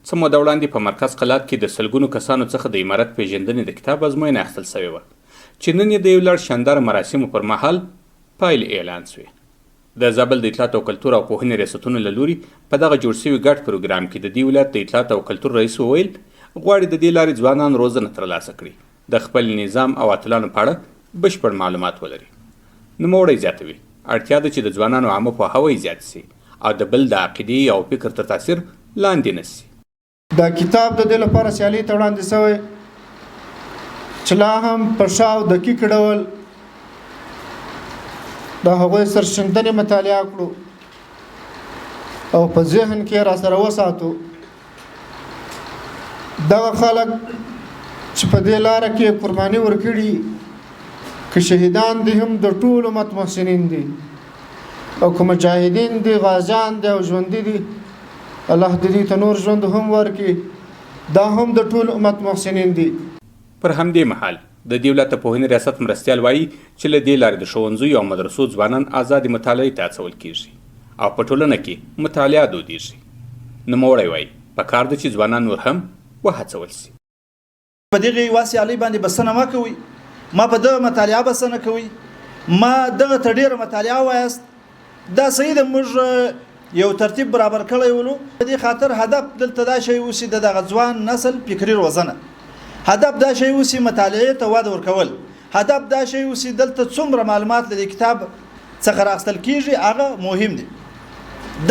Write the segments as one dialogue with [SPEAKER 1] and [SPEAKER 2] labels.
[SPEAKER 1] څه موده وړاندې په مرکز قلات کې د سلګونو کسانو څخه د امارت پېژندنې د کتاب ازموینه اخیستل شوې وه چې نن یې د یو لړ شانداره مراسمو پر مهال پایلې اعلان شوې. د زابل د اطلاعاتو او کلتور او پوهنې ریاستونو له لوري په دغه جوړ شوي ګډ پروګرام کې د دې ولایت د اطلاعاتو او کلتور رئیس وویل، غواړي د دې لارې ځوانان روزنه ترلاسه کړي، د خپل نظام او اتلانو په اړه بشپړ معلومات ولري. نوموړی زیاتوي، اړتیا ده چې د ځوانانو عامه پوهاوی زیات شي او د بل د عقیدې او فکر تر تاثیر لاندې نه شي.
[SPEAKER 2] دا کتاب د دې لپاره سیالۍ ته وړاندې شوی چې لا هم په ښه او دقیق ډول د هغوی سرښندنې مطالعه کړو او په ذهن کې را سره وساتو. دغه خلک چې په دې لاره کې قرباني ورکړي، که شهیدان دي هم د ټول امت محسنین دي، او که مجاهدین دي، غازیان دي او ژوندي دي، الله دې دوی ته نور ژوند هم ورکړي، دا هم د ټول امت محسنین دي.
[SPEAKER 1] پر همدې مهال د دې ولایت د پوهنې ریاست مرستیال وايي چې له دې لارې د ښوونځیو او مدرسو ځوانان ازادې مطالعې ته هڅول کېږي او په ټولنه کې مطالعه دودېږي. نوموړی وايي، په کار ده چې ځوانان نور هم وهڅول شي.
[SPEAKER 3] په دغه یوه سیالۍ باندې بسنه مه کوئ، ما په دغه مطالعه بسنه کوئ، ما دغه ته ډېره مطالعه وایاست. دا صحیح ده، موږ یو ترتیب برابر کړی ولو، په دې خاطر هدف دلته دا شی اوسي د دغه ځوان نسل فکري روزنه، هدف دا شی اوسي مطالعې ته وده ورکول، هدف دا شی اوسي دلته څومره معلومات له دې کتاب څخه راخستل کیږي هغه مهم دی.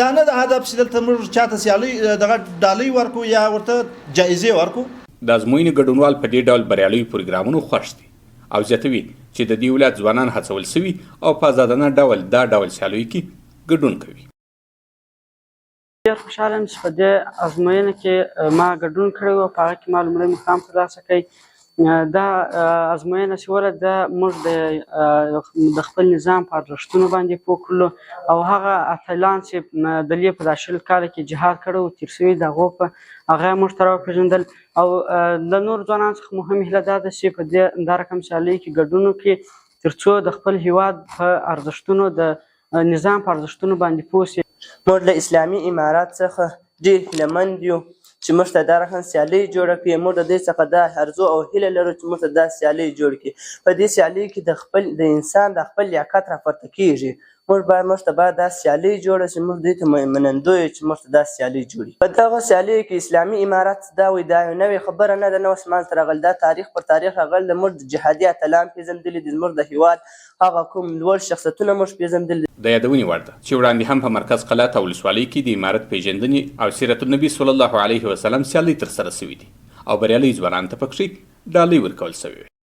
[SPEAKER 3] دا نه د هدف چې دلته موږ چاته سیالۍ دغه ډالۍ ورکو یا ورته جایزې ورکو.
[SPEAKER 1] د ازموینې ګډونوال په دې ډول بریالیو پروګرامونو خوښ دي او زیاتوي چې د دې ولایت ځوانان هڅول شوي او په ازادانه ډول دا ډول سیالیو کې ګډون کوي.
[SPEAKER 4] ډېر خوشحاله یم چې په دې ازموینه کې ما ګډون کړی و، په هغه کې ما لومړی مقام ترلاسه کړی. دا ازموینه چې وله دا موږ د خپل نظام په ارزښتونو باندې پوه کړلو او هغه اتلان چې د لې په دا 20 کاله کې جهاد کړی و، تېر شوي د هغو په هغه موږ ته راوپېژندل. او له نورو ځوانانو څخه مهم هیله دا ده چې په دې دا رقم سیالیو کې ګډون وکړي ترڅو د خپل هیواد په ارزښتونو، د نظام په ارزښتونو باندې پوه شي.
[SPEAKER 5] موږ له اسلامي امارت څخه ډېر هیله مند یو چې موږ ته دا رقم سیالۍ جوړه کړي. موږ د دوی څخه دا ارزو او هیله لرو چې موږ ته دا سیالۍ جوړ کړي. په دې سیالیو کې د خپل د انسان د خپل لیاقت راپورته کېږي. موږ باید موږ ته باید دا سیالۍ جوړه شي. موږ دوی ته منندوی یو چې موږ ته دا سیالۍ جوړي. په دغو سیالیو کې اسلامي امارت دا وایي، دا یو نوې خبره نه ده، نه اوس منځته راغلې، دا تاریخ پر تاریخ راغلې ده. موږ د جهادي اتلان پېژندلي دي، زموږ د هیواد هغه کوم لوړ شخصیتونه موږ پېژندلي دي.
[SPEAKER 1] د یادونې وړ ده چې وړاندې هم په مرکز قلات او ولسوالۍ کې د امارت پېژندنې او سیرت النبي صلی الله علیه وسلم سیالۍ ترسره شوې دي او بریالیو ځوانانو ته پکښې ډالۍ ورکول شوې وې.